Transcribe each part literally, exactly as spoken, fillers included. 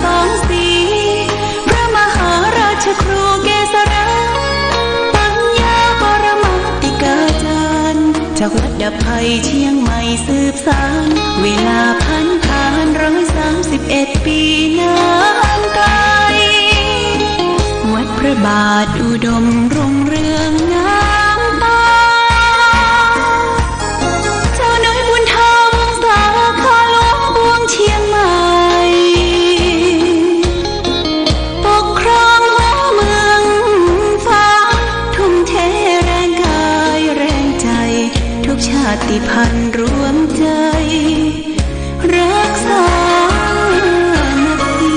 สองสี พระมหาราชครูเกษรา ปัญญาปรมาติกาจารย์ จากวัดดับภัยเชียงใหม่สืบสาน เวลาผันผ่านร้อยสามสิบเอ็ดปีนานไกล วัดพระบาทอุดมรุ่งเรืองงามตา เจ้าน้อยบุญธรรมสาขาหลวงปวงเชียงใหม่ ปกครองหัวเมืองฟ้า ทุ่มเทแรงกายแรงใจ ทุกชาติพันธุ์รวมใจ รักสามัคคี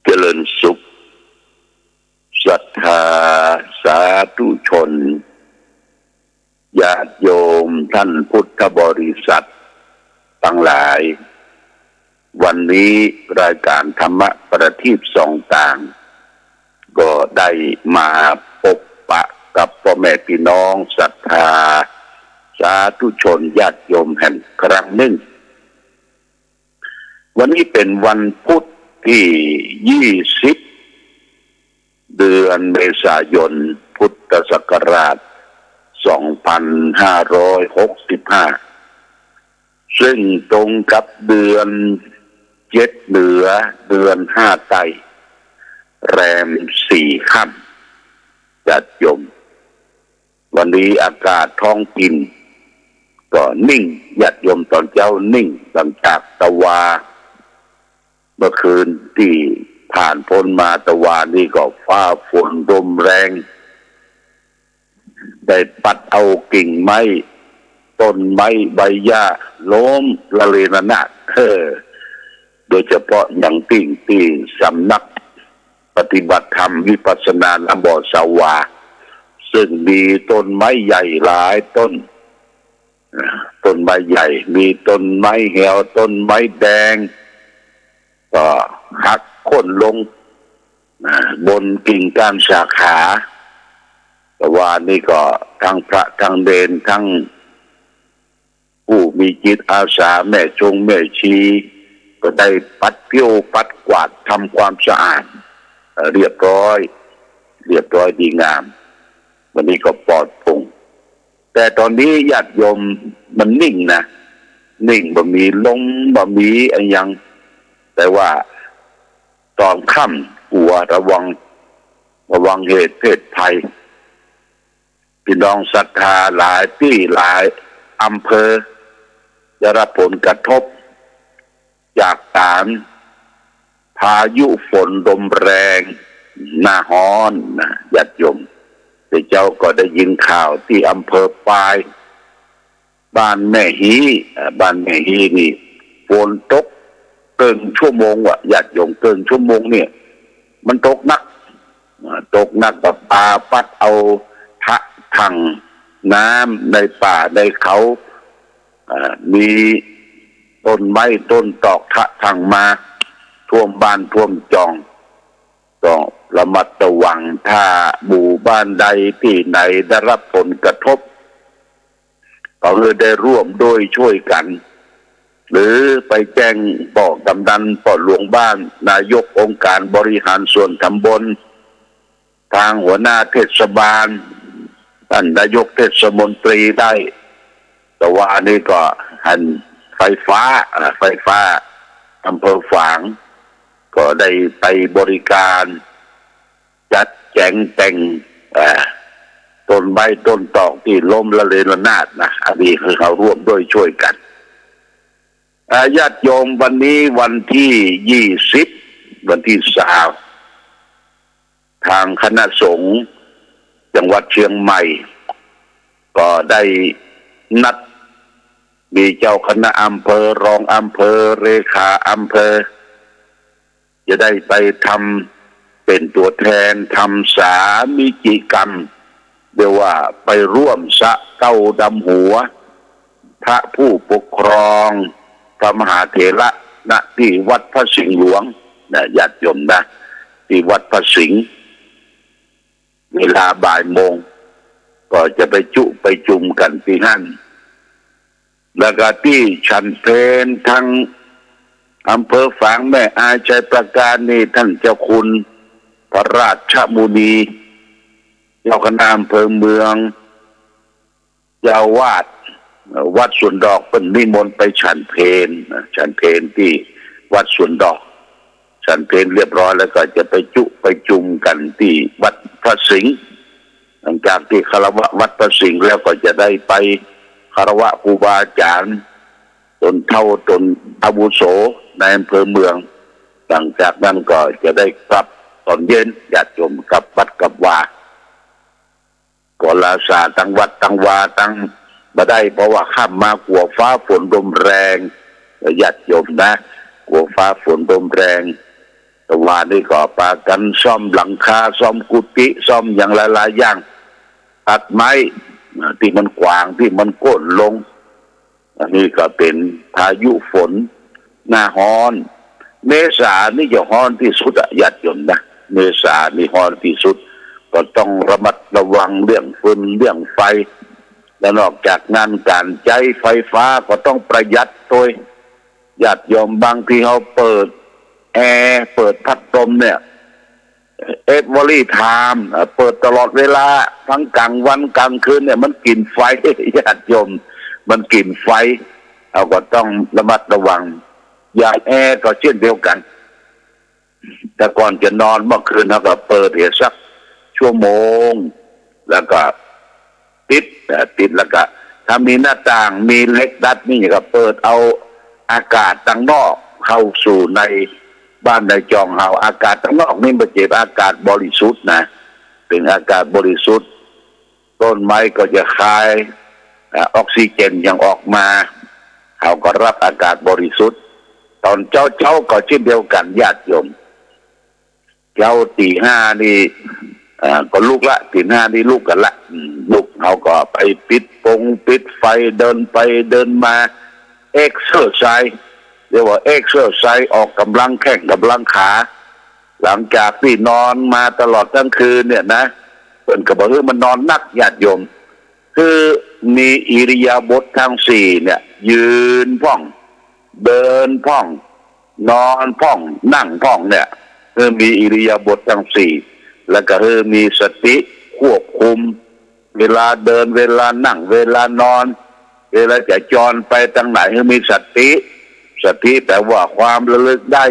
เจริญสุข ศรัทธาสาธุชน ญาติโยมท่านพุทธบริษัทตังหลาย วันนี้รายการธรรมะประทีปส่องตาง ก็ได้มาปะปะกับป้อแม่ปี้น้องศรัทธาสาธุชนญาติโยมแหมครั้งนึ่ง วันนี้เป๋นวันพุธตี้ยี่สิบ เดือนเมษายน พุทธศักราชสองพันห้าร้อยหกสิบห้า ซึ่งตรงกับเดือนเจ็ดเหนือ เดือนห้าใต้ แรมสี่ค่ำ ญาติโยม วันนี้อากาศท้องถิ่นก็นิ่ง ญาติโยม ต๋อนเจ๊านิ่ง หลังจากตะวา เมื่อคืนตี้ผ่านป๊นมา ตะวานี้ก็ฟ้าฝนลมแรง ได้ปัดเอากิ่งไม้ ต้นไม้ใบหญ้าล้มละเลระนาด เออ โดยเฉพาะอย่างยิ่งตี้สำนักปฏิบัติธรรมวิปัสสนาหนองบ่อสาวา ซึ่งมีต้นไม้ใหญ่หลายต้น อ่า ต้นไม้ใหญ่ มีต้นไม้แหว ต้นไม้แดง ก็หักโค่นลง อ่า บนกิ่งก้านสาขา ตะวานี้ก็ตึงพระตึงเณรตึงผู้มีจิตอาสา แม่ชงแม่ชี ก็ได้ปัดปิ้วปัดกวาดทำความสะอาด เอ่อ เรียบร้อย เรียบร้อยดีงาม วันนี้ก็ปลอดโปร่ง แต่ต๋อนนี้ญาติโยมมันนิ่งนะ นิ่ง บ่มีลม บ่มีอะหยัง แต่ว่าต๋อนค่ำกลัว ระวัง ระวังเหตุเพศภัย ปี้น้องศรัทธาหลายตี้หลายอำเภอ ได้รับผลกระทบ จากก๋านพายุฝนลมแรง หน้าฮ้อนนะ ญาติโยม แต่เจ๊าก็ได้ยินข่าวตี้อำเภอปาย บ้านแม่ฮี อ่า บ้านแม่ฮีนี่ ฝนตกเกิ่งชั่วโมงว่ะ ญาติโยม เกิ่งชั่วโมงเนี่ย มันตกหนัก อ่า ตกหนัก ประปาปัดเอาถะถังน้ำในป่าในเขา อ่า มีต้นไม้ต้นตอกถะถังมาท่วมบ้านท่วมจอง ก็ระมัดระวัง ถ้าหมู่บ้านใดตี้ไหนได้รับผลกระทบ ก็คือได้ร่วมด้วยช่วยกัน หรือไปแจ้งป้อกำนัน ป้อหลวงบ้าน นายกองค์การบริหารส่วนตำบล ตางหัวหน้าเทศบาล ต้านนายกเทศมนตรีได้ ตะวานี้ก็หันไฟฟ้า อ่า ไฟฟ้าอำเภอฝาง ก็ได้ไปบริการ จัดแจ๋งแต่ง อ่า ต้นไม้ต้นตอกตี้ล้มละเลระนาดนะ อันนี้คือเฮาร่วมด้วยช่วยกัน อ่า ญาติโยม วันนี้วันตี้ยี่สิบ วันตี้ซาว ตางคณะสงฆ์จังหวัดเชียงใหม่ ก็ได้นัด มีเจ้าคณะอำเภอ รองอำเภอ เลขาอำเภอ จะได้ไปทำ เป๋นตั๋วแทน ทำสามิจิกรรม เรียกว่าไปร่วมสะเก๊าดำหัว พระผู้ปกครอง พระมหาเถระ ณ ตี้วัดพระสิงห์หลวงนะ ญาติโยมนะ ตี้วัดพระสิงห์ เวลาบ่ายโมง ก็จะไปจุไปจุมกั๋นตี้หั้น แล้วก็ตี้ฉันเพลตังอำเภอฝาง แม่อาย ชัยปราการนี่ ต้านเจ้าคุณพระราชมุนี เจ้าคณะอำเภอเมือง เจ้าอาวาส เอ่อ วัดสวนดอก เปิ้นนิมนต์ไปฉันเพลนะ ฉันเพลตี้วัดสวนดอก ฉันเพลเรียบร้อยแล้วก็จะไปจุไปจุมกั๋นตี้วัดพระสิงห์ หลังจากตี้คารวะวัดพระสิงห์แล้วก็จะได้ไปคารวะครูบาอาจ๋ารย์ ต๋นเฒ่าต๋นอาวุโสในอำเภอเมือง หลังจากนั้นก็จะได้กลับต๋อนเย็น ญาติโยมกลับวัดกลับวา ก็ลาสาตังวัดตังวาตังบ่ได้ เพราะว่าค่ำมากั๋วฟ้าฝนลมแรง ญาติโยมนะ กั๋วฟ้าฝนลมแรง ตะวานี่ก็ปากั๋นซ่อมหลังคา ซ่อมกุฏิ ซ่อมอย่างหลายๆ อย่าง ตัดไม้ อ่า ตี้มันขวาง ตี้มันโค่นลง อันนี้ก็เป๋นพายุฝน หน้าฮ้อน เมษานี่จะฮ้อนตี้สุดอะ ญาติโยมนะ เมษานี่ฮ้อนตี้สุด ก็ต้องระมัดระวังเรื่องฟืนเรื่องไฟ แล้วนอกจากนั้นก๋านใจ๊ไฟฟ้าก็ต้องประหยัดตวย ญาติโยม บางทีเฮาเปิดแอร์ เปิดพัดลมเนี่ย every time อ่ะ เปิดตลอดเวลา ตึงก๋างวันก๋างคืนเนี่ย มันกิ๋นไฟ ญาติโยม มันกิ๋นไฟ เฮาก็ต้องระมัดระวัง อย่างแอร์ก็เช่นเดียวกั๋น แต่ก่อนจะนอนเมื่อคืนเฮาก็เปิดเหียสักชั่วโมง แล้วก็ ปิด เอ่อ ปิดแล้วก็ ถ้ามีหน้าต่าง มีเหล็กดัดนี่ก็เปิดเอาอากาศตังนอกเข้าสู่ในบ้านในจองเฮา อากาศตังนอกนี่บ่เจ็บ อากาศบริสุทธิ์นะ เป๋นอากาศบริสุทธิ์ ต้นไม้ก็จะคาย เอ่อ ออกซิเจนหยังออกมา เฮาก็ฮับอากาศบริสุทธิ์ ต๋อนเจ๊าๆ ก็เช่นเดียวกั๋น ญาติโยม เจ๊าตี๋ห้านี่ อ่า ก็ลุกละ ตี๋ห้านี่ลุกกั๋นละ อืม ลุก เฮาก็ไปปิดปงปิดไฟ เดินไปเดินมา เอ็กเซอร์ไซส์ เรียกว่าเอ็กเซอร์ไซส์ ออกก๋ำลังแข้งก๋ำลังขา หลังจากตี้นอนมาตลอดตึงคืนเนี่ยนะ เปิ้นก็บ่หื้อมันนอนนัก ญาติโยม คือมีอิริยาบถตึงสี่เนี่ย ยืนพ่อง เดินพ่อง นอนพ่อง นั่งพ่องเนี่ย คือมีอิริยาบถตึงสี่ แล้วก็คือมีสติควบคุม เวลาเดิน เวลานั่ง เวลานอน เวลาจะจรไปตังไหน คือมีสติ สติแปลว่าความระลึกได้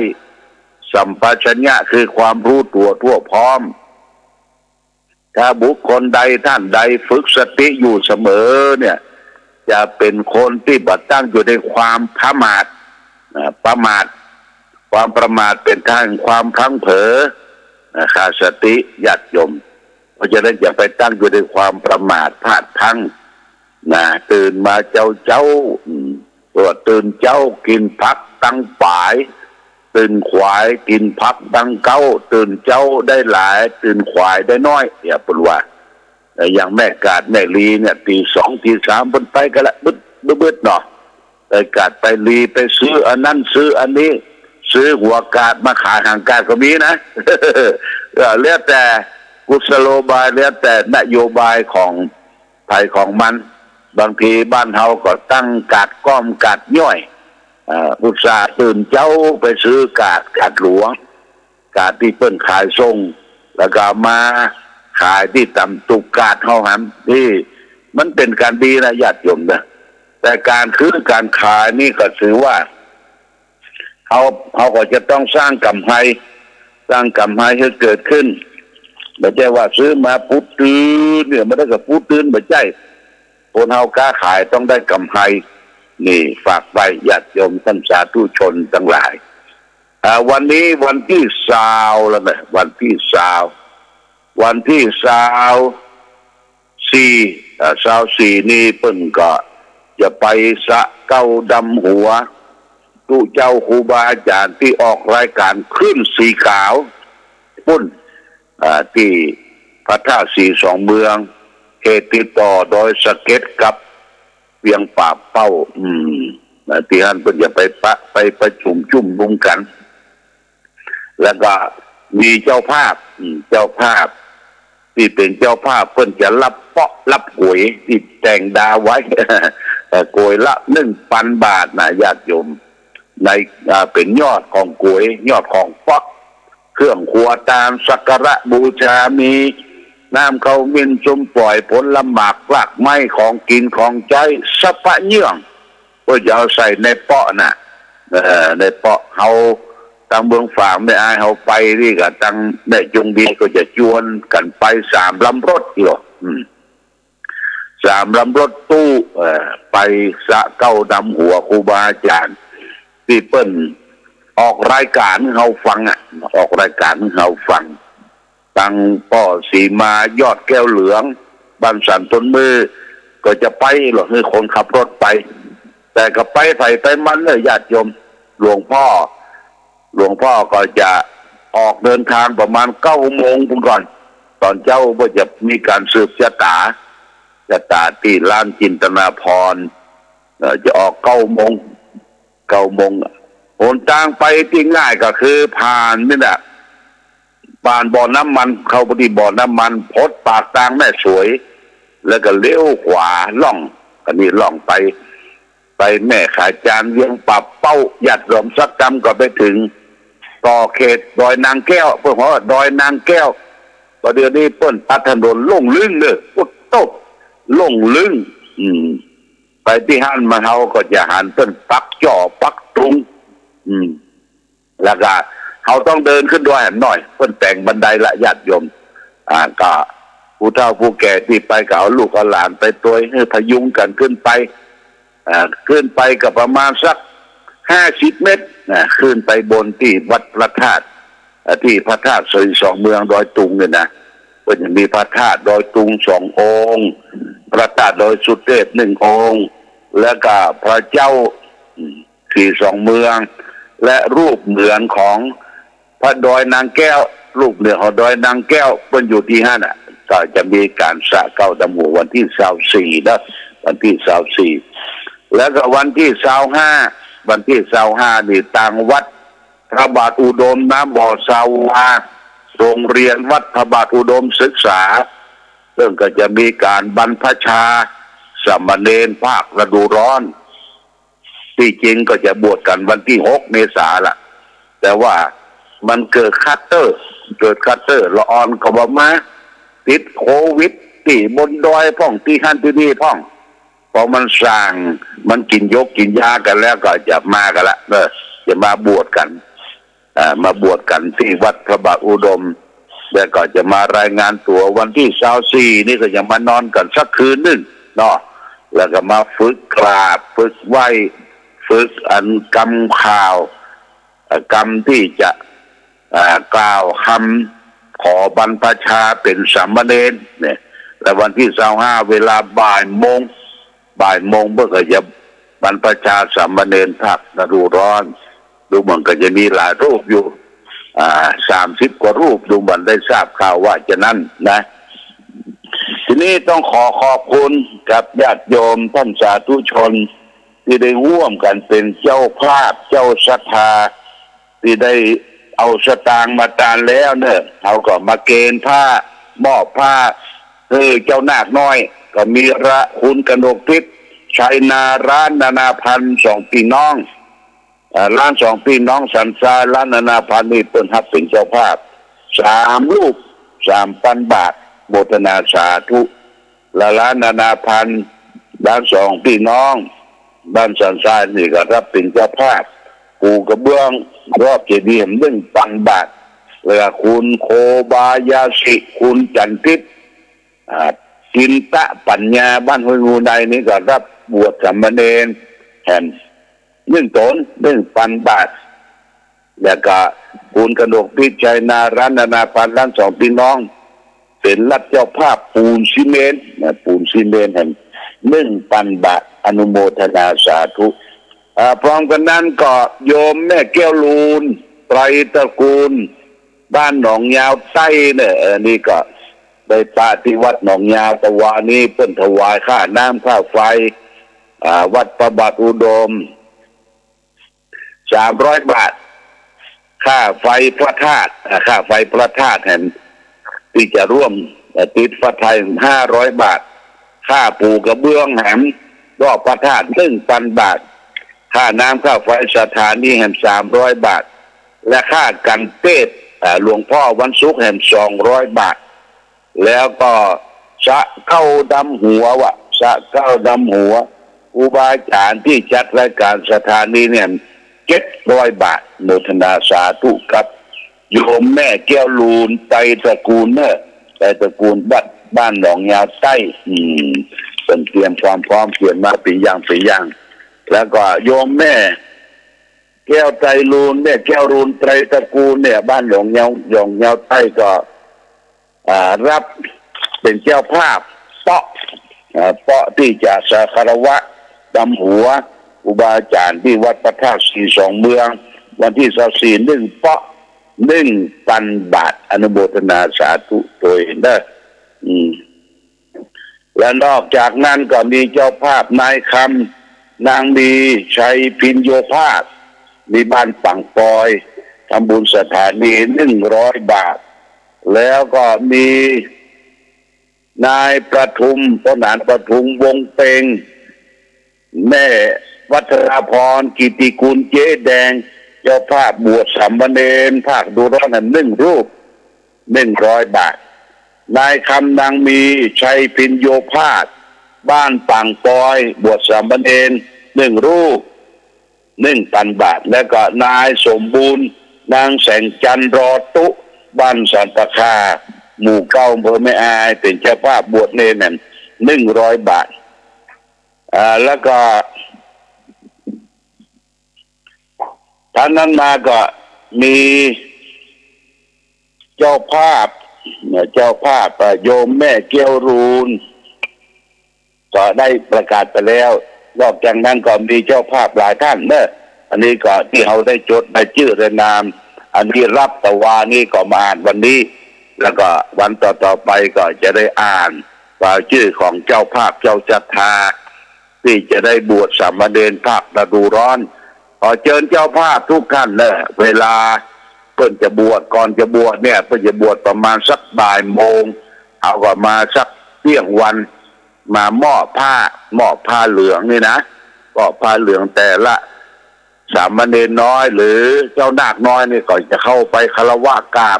สัมปชัญญะคือความรู้ตั๋วทั่วพร้อม ถ้าบุคคลใดท่านใดฝึกสติอยู่เสมอเนี่ย จะเป๋นคนตี้บ่ตั้งอยู่ในความประมาท อ่า ประมาท ความประมาทเป๋นทางแห่งความพลั้งเผลอ อ่า ขาดสติ ญาติโยม เพราะฉะนั้นอย่าไปตั้งอยู่ในความประมาทพลาดพลั้ง นะ ตื่นมาเจ๊าๆ อืม ตัวตื่นเจ๊ากิ๋นผักตังป๋าย ตื่นขวายกิ๋นผักตังเก๊า ตื่นเจ๊าได้หลาย ตื่นขวายได้น้อย เนี่ย เปิ้นว่า แต่อย่างแม่กาดแม่ลีเนี่ย ตี๋สองตี๋สามเปิ้นไปกั๋นละ บึดๆ เนาะ ไปกาดไปลี ไปซื้ออันนั้นซื้ออันนี้ ซื้อหัวกาดมาขายหางกาดก็มีนะ ก็แล้วแต่กุศโลบาย แล้วแต่นโยบายของ ไผของมัน บางทีบ้านเฮาก็ตั้งกาดก้อมกาดย้อย อ่า อุตส่าห์ตื่นเจ๊าไปซื้อกาด กาดหลวง กาดตี้เปิ้นขายส่ง แล้วก็เอามาขายตี้ต๋ามตุ๊กกาดเฮาหั้น นี่มันเป๋นก๋านดีนะ ญาติโยมนะ แต่ก๋านซื้อก๋านขายนี่ก็ถือว่า เฮา เฮาก็จะต้องสร้างก๋ำไร สร้างก๋ำไรหื้อเกิดขึ้น บ่ใจ้ว่าซื้อมาปู๊ดตื้นเนี่ย บ่ได้ก็ปู๊ดตื้น บ่ใจ้ คนเฮาก๊าขายต้องได้ก๋ำไร นี่ฝากไว้ญาติโยมต้านสาธุชนตังหลาย อ่า วันนี้วันตี้ซาวแล้วนะ วันตี้ซาว วันตี้ซาว สี่ อ่า ซาวสี่นี่เปิ้นก็จะไปสะเก๊าดำหัว ตุ๊เจ้าครูบาอาจ๋ารย์ตี้ออกรายก๋านคลื่นสีขาวปุ้น อ่า ตี้พระธาตุสีสองเมือง เขตติดต่อดอยสะเก็ดกับเวียงป่าเป้า อืม นะ ตี้หั้นเปิ้นจะไปปะ ไปประชุมจุมนุมกั๋น แล้วก็มีเจ้าภาพ อืม เจ้าภาพตี้เป๋นเจ้าภาพเปิ้นจะฮับเปาะฮับก๋วยตี้แต่งดาวไว้ เอ่อ ก๋วยละหนึ่งปันบาทนะญาติโยม ใน อ่า เป๋นยอดของก๋วย ยอดของเปาะ เครื่องครัวตานสักการะบูชา มีน้ำขมิ้น ส้มป่อย ผลหมาก รากไม้ ของกิ๋นของใจ๊ สะปะเยื่อง เปิ้นจะเอาใส่ในเปาะน่ะ เอ่อ ในเปาะ เฮาตางเมืองฝางแม่อายเฮาไปนี่ก็ ตางแม่จงเบียร์ก็จะจวนกั๋นไปสามลำรถอยู่ อืม สามลำรถตู้ เอ่อ ไปสะเก้านำหัวครูบาอาจ๋ารย์ ตี้เปิ้นออกรายก๋านหื้อเฮาฟังอะ ออกรายก๋านหื้อเฮาฟัง ตางป้อศรีมา ยอดแก้วเหลือง บ้านสันต้นมือ ก็จะไปหรอก หื้อคนขับรถไป แต่ก็ไปใผไปมันเน่อญาติโยม หลวงป้อ หลวงป้อก็จะออกเดินตางประมาณเก้าโมงปู้นก่อน ต๋อนเจ๊าก็จะมีก๋านสืบจะต๋า จะต๋าตี้ลานจินตนาภรณ์ เอ่อ จะออกเก้าโมง เก้าโมง หนตางไปตี้ง่ายก็คือผ่านนี่แหละ ผ่านบ่อน้ำมัน เข้าไปตี้บ่อน้ำมัน ปลดปากตางแม่สวย แล้วก็เลี้ยวขวาล่อง อันนี้ล่องไป ไปแม่ขาจาน เวียงป่าเป้า ญาติโยมสักกำก็ไปเถิง ต่อเขตดอยนางแก้ว เปิ้นฮ้องว่าดอยนางแก้ว บ่าเดี่ยวนี้เปิ้นตัดถนนโล่งลึ่งเน่อ โอ้โต โล่งลึ่ง อืม ไปตี้หั้นมาเฮาก็จะหันเปิ้นปักจ้อปักตุง อืม แล้วก็เฮาต้องเดินขึ้นดอยแหมหน้อย เปิ้นแต่งบันไดละญาติโยม อ่า ก็ผู้เฒ่าผู้แก่ตี้ไปก็เอาลูกเอาหลานไปตวย หื้อพยุงกั๋นขึ้นไป อ่า ขึ้นไปก็ประมาณสักห้าสิบเมตรนะ ขึ้นไปบนตี้วัดพระธาตุ อ่า ตี้พระธาตุศรีสองเมืองดอยตุงเนี่ยนะ ก็จะมีพระธาตุดอยตุงสององค์ พระธาตุดอยสุเทพหนึ่งองค์ แล้วก็พระเจ้า อืม ศรีสองเมือง และรูปเหมือนของพระดอยนางแก้ว รูปเหมือนของดอยนางแก้ว เปิ้นอยู่ตี้หั้นน่ะ ก็จะมีก๋านสะเก้าดำหัววันตี้ซาวสี่นะ วันตี้ซาวสี่ แล้วก็วันตี้ซาวห้า วันตี้ซาวห้านี่ตางวัดพระบาทอุดม น้ำบ่อสาวา โรงเรียนวัดพระบาทอุดมศึกษา เปิ้นก็จะมีก๋านบรรพชาสามเณรภาคฤดูร้อน ตี้จริงก็จะบวชกั๋นวันตี้หกเมษาละ แต่ว่ามันเกิดคลัสเตอร์ เกิดคลัสเตอร์ ละอ่อนก็บ่มา ติดโควิดตี้บนดอยพ่อง ตี้หั้นตี้นี่พ่อง พอมันส่าง มันกิ๋นยกกิ๋นยากั๋นแล้วก็จะมากั๋นละ เออ จะมาบวชกั๋น อ่า มาบวชกั๋นตี้วัดพระบาทอุดม แล้วก็จะมารายงานตั๋ววันตี้ซาวสี่นี่ก็จะมานอนกั๋นสักคืนนึ่งเนาะ แล้วก็มาฝึกกราบ ฝึกไหว้ ฝึกอันกำข่าว เอ่อ กำตี้จะ อ่า กล่าวคำขอบรรพชาเป๋นสามเณรเนี่ย แล้ววันตี้ซาวห้า เวลาบ่ายโมง บ่ายโมงเปิ้นก็จะบรรพชาสามเณรภาคฤดูร้อน ดูเหมือนก็จะมีหลายรูปอยู่ อ่า สามสิบกว่ารูป ดูเหมือนได้ทราบข่าวว่าจะนั้นนะ ทีนี้ต้องขอขอบคุณกับญาติโยมต้านสาธุชน ตี้ได้ฮ่วมกั๋นเป๋นเจ้าภาพ เจ้าศรัทธา ตี้ได้เอาสตางค์มาตานแล้วเน่อ เฮาก็มาเกณฑ์ผ้า มอบผ้าหื้อเจ้านาคน้อย ก็มีละคุณกนกทิพย์ ชัยนารานานาพันธ์สองปี้น้อง อ่า ล้านสองปี้น้องสันทราย ล้านนานาพันธ์นี่เปิ้นฮับเป๋นเจ้าภาพ สามรูป สามปันบาท โมทนาสาธุ ละล้านนานาพันธ์ ล้านสองปี้น้อง บ้านสันทรายนี่ก็ฮับเป๋นเจ้าภาพ ปูกระเบื้องรอบเจดีย์หนึ่งปันบาท แล้วก็คุณโคบายาสิ คุณจันทร์ทิพย์ อ่า จินตะปัญญา บ้านห้วยงูในนี่ก็ฮับบวชสามเณรแหม หนึ่งต๋น หนึ่งปันบาท แล้วก็คุณกนกทิพย์ ชัยนารานานาพันธ์ ล้านสองปี้น้อง เป๋นฮับเจ้าภาพปูนซีเมนต์นะ ปูนซีเมนต์แหม หนึ่งปันบาท อนุโมทนาสาธุ อ่า พร้อมกั๋นนั้นก็โยมแม่แก้วลูน ไตรตระกูล บ้านหนองยาวใต้เนี่ย เออ นี่ก็ได้ปะตี้วัดหนองยาว ตะวานี้เปิ้นถวายค่าน้ำค่าไฟ อ่า วัดพระบาทอุดม สามร้อยบาท ค่าไฟพระธาตุ อ่า ค่าไฟพระธาตุแหมตี้จะร่วม อ่า ติดฟ้าไทย ห้าร้อยบาท ค่าปูกระเบื้องแหมรอบพระธาตุ หนึ่งปันบาท ค่าน้ำค่าไฟสถานีแหม สามร้อยบาท และค่ากั๋นเตศน์ อ่า หลวงพ่อวันศุกร์แหม สองร้อยบาท แล้วก็สะเก๊าดำหัววะ สะเก๊าดำหัว ครูบาอาจ๋ารย์ตี้จัดรายก๋านสถานีเนี่ย เจ็ดร้อยบาท โมทนาสาธุกับโยมแม่แก้วลูน ไตรตระกูลเน่อ ไตรตระกูลบ้าน บ้านหนองยาวใต้ อืม เปิ้นเตรียมความพร้อม เตรียมมาเป๋นอย่างเป๋นอย่าง แล้วก็โยมแม่แก้วไตรลูน แม่แก้วลูนไตรตระกูลเนี่ย บ้านหนองยาว หนองยาวใต้ก็ อ่า ฮับเป๋นเจ้าภาพ เปาะ อ่า เปาะตี้จะสักการะดำหัวครูบาอาจ๋ารย์ตี้วัดพระธาตุศรีสองเมือง วันตี้ซาวสี่ หนึ่งเปาะ หนึ่งปันบาท อนุโมทนาสาธุตวยเน่อ อืม และนอกจากนั้นก็มีเจ้าภาพนายคำ นางมีชัยพิญโญภาส มีบ้านป่างปอย ทำบุญสถานี หนึ่งร้อยบาท แล้วก็มีนายประทุม พ่อหนานประทุม วงเปง แม่วัฒนาพร กิตติกุล เจ๊แดง เจ้าภาพบวชสามเณร ภาคฤดูร้อนนั้น หนึ่งรูป หนึ่งร้อยบาท นายคำ นางมีชัยพิญโญภาส บ้านป่างปอย บวชสามเณร หนึ่งรูป หนึ่งปันบาท แล้วก็นายสมบูรณ์ นางแสงจันทร์ รอตุ๊ บ้านสันปะคา หมู่เก้า อำเภอแม่อาย เป๋นเจ้าภาพบวชเณรนั้น หนึ่งร้อยบาท อ่า แล้วก็ ถัดนั้นมาก็มีเจ้าภาพ เจ้าภาพ อ่า โยมแม่แก้วลูน ก็ได้ประกาศไปแล้ว นอกจากนั้นก็มีเจ้าภาพหลายท่านเน่อ อันนี้ก็ตี้เฮาได้จดรายจื้อรายนาม อันตี้ฮับตะวานี้ก็มาอ่านวันนี้ แล้วก็วันต่อๆ ไปก็จะได้อ่านรายจื้อของเจ้าภาพเจ้าศรัทธา ตี้จะได้บวชสามเณรภาคฤดูร้อน ขอเจิญเจ้าภาพทุกท่านเน่อ เวลาเปิ้นจะบวช ก่อนจะบวชเนี่ย เปิ้นจะบวชประมาณสักบ่ายโมง เฮาก็มาสักเตี้ยงวัน มามอบผ้า มอบผ้าเหลืองนี่นะ มอบผ้าเหลือง แต่ละสามเณรน้อยหรือเจ้านาคน้อยนี่ก็จะเข้าไปคารวะกราบ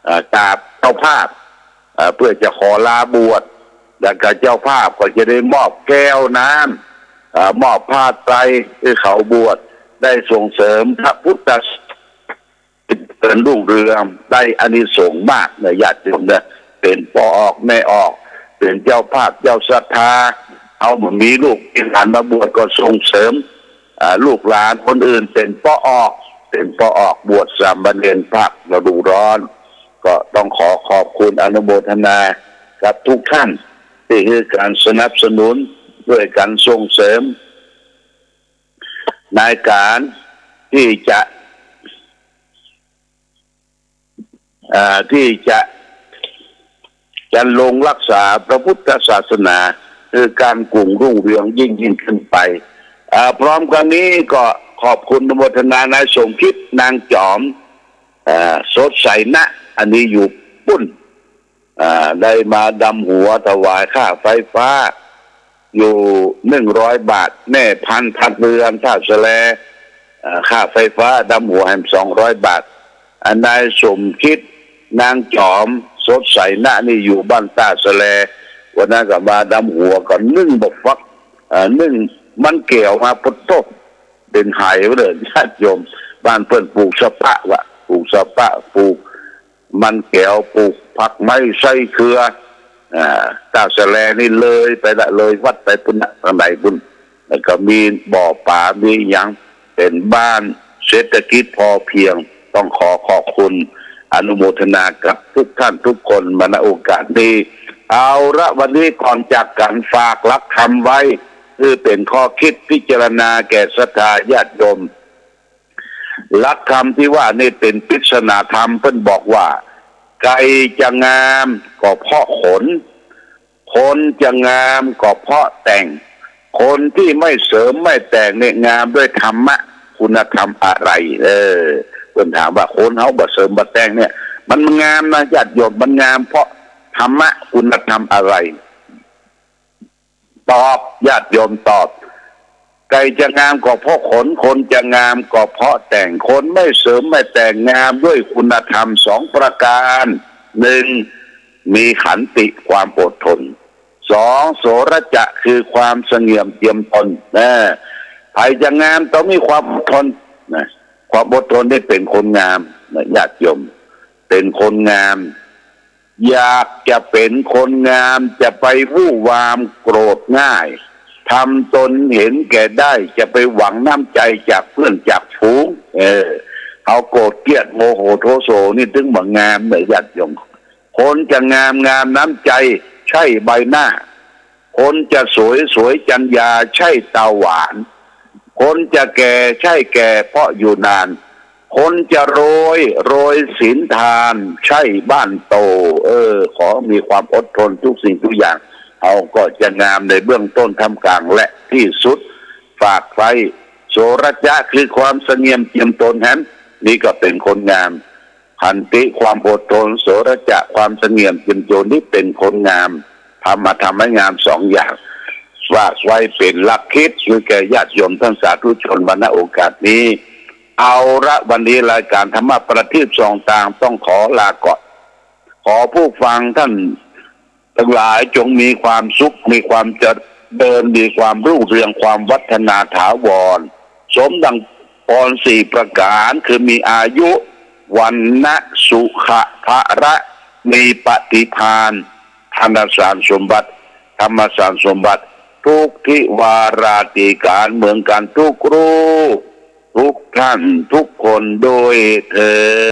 เอ่อ กราบเจ้าภาพ เอ่อ เพื่อจะขอลาบวช แล้วก็เจ้าภาพก็จะได้มอบแก้วน้ำ เอ่อ มอบผ้าไตรหื้อเขาบวช ได้ส่งเสริมพระพุทธศาสนา เจริญรุ่งเรือง ได้อานิสงส์มากเน่อญาติโยมเน่อ เป๋นป้อออกแม่ออก เป๋นเจ้าภาพเจ้าศรัทธา เฮาบ่มีลูกมีหลานมาบวชก็ส่งเสริม อ่า ลูกหลานคนอื่นเป๋นป้อออก เป๋นป้อออกบวชสามเณรภาคฤดูร้อน ก็ต้องขอขอบคุณอนุโมทนากับทุกท่านตี้หื้อก๋านสนับสนุน ด้วยก๋านส่งเสริม ในก๋านตี้จะ อ่า ตี้จะ จะดำรงรักษาพระพุทธศาสนาหื้อก้างกุ่งรุ่งเรืองยิ่งๆ ขึ้นไป อ่า พร้อมกั๋นนี้ก็ขอบคุณอนุโมทนานายสมคิด นางจอม อ่า สดใสนะ อันนี้อยู่ปุ้น อ่า ได้มาดำหัวถวายค่าไฟฟ้า อยู่หนึ่งร้อยบาท แม่พันธุ์ พันธุ์เรือน ท่าสะแล อ่า ค่าไฟฟ้าดำหัวแหมสองร้อยบาท อันนายสมคิด นางจอม สดใสนะ นี่อยู่บ้านต้าสะแล วันนั้นก็มาดำหัวก็นึ่งบักฟัก เอ่อ นึ่งมันแก๋วมาปะโต๊ะ เป๋นไหไปเลย ญาติโยม บ้านเปิ้นปลูกสะปะวะ ปลูกสะปะ ปลูก มันแก๋ว ปลูกผักไม้ไส้เครือ อ่า ต้าสะแลนี่เลยไปละ เลยวัดไปปุ้นนะ ตางในปุ้น แล้วก็มีบ่อป๋า มีหยัง เป๋นบ้านเศรษฐกิจพอเพียง ต้องขอขอบคุณ อนุโมทนากับทุกท่านทุกคนมา ณ โอกาสนี้ เอาละ วันนี้ก่อนจากกั๋นฝากหลักธรรมไว้ คือเป๋นข้อคิดพิจารณาแก่ศรัทธาญาติโยม หลักธรรมตี้ว่านี่เป๋นปริศนาธรรม เปิ้นบอกว่า ไก่จะงามก็เพราะขน คนจะงามก็เพราะแต่ง คนตี้ไม่เสริมไม่แต่งเนี่ยงามด้วยธรรมะ ค คุณธรรมอะไร เออ เปิ้นถามว่าคนเฮาบ่เสริมบ่แต่งเนี่ย มันงามนะญาติโยม มันงามเพราะธรรมะคุณธรรมอะไร ตอบ ญาติโยมตอบ ไก่จะงามก็เพราะขน คนจะงามก็เพราะแต่ง คนไม่เสริมไม่แต่ง งามด้วยคุณธรรมสองประการ หนึ่ง มีขันติความอดทน สอง โสรจะคือความสงบเจียมตน นะ ใผจะงามต้องมีความอดทน นะ ความอดทนนี่เป๋นคนงาม นะ ญาติโยม เป๋นคนงาม อยากจะเป๋นคนงาม จะไปวู่วาม โกรธง่าย ทำตนเห็นแก่ได้ จะไปหวังน้ำใจจากเพื่อนจากฝูง เออ เฮาโกรธเกลียดโมโหโทโสนี่ตึงบ่งามเน่อญาติโยม คนจะงาม งามน้ำใจ ใช่ใบหน้า คนจะสวย สวยจรรยา ใช่ตาหวาน คนจะแก่ ใช่แก่เพราะอยู่นาน คนจะรวย รวยศีลทาน ใช่บ้านโต เออ ขอมีความอดทนทุกสิ่งทุกอย่าง เฮาก็จะงามในเบื้องต้นท่ามกลางและที่สุด ฝากไว้ โสรจะคือความสงบเจียมตนแหม นี่ก็เป๋นคนงาม ขันติความอดทน โสรจะความสงบเจียมตน นี่เป๋นคนงาม ธรรมะธรรมะงามสองอย่าง ฝากไว้เป๋นหลักคิดหื้อแก่ญาติโยมท่านสาธุชนมา ณ โอกาสนี้ เอาละ วันนี้รายการธรรมะประทีปส่องตางต้องขอลาก่อน ขอผู้ฟังท่านทั้งหลายจงมีความสุข มีความเจริญ มีความรุ่งเรือง ความวัฒนาถาวร สมดังพรสี่ประการ คือมีอายุ วรรณะ สุขะ พละ มีปฏิภาณ ธนสารสมบัติ ธรรมสารสมบัติ ทุกทิวาราตรีก๋านเมืองกันทุกรูป ทุกท่าน ทุกคนด้วยเทอญ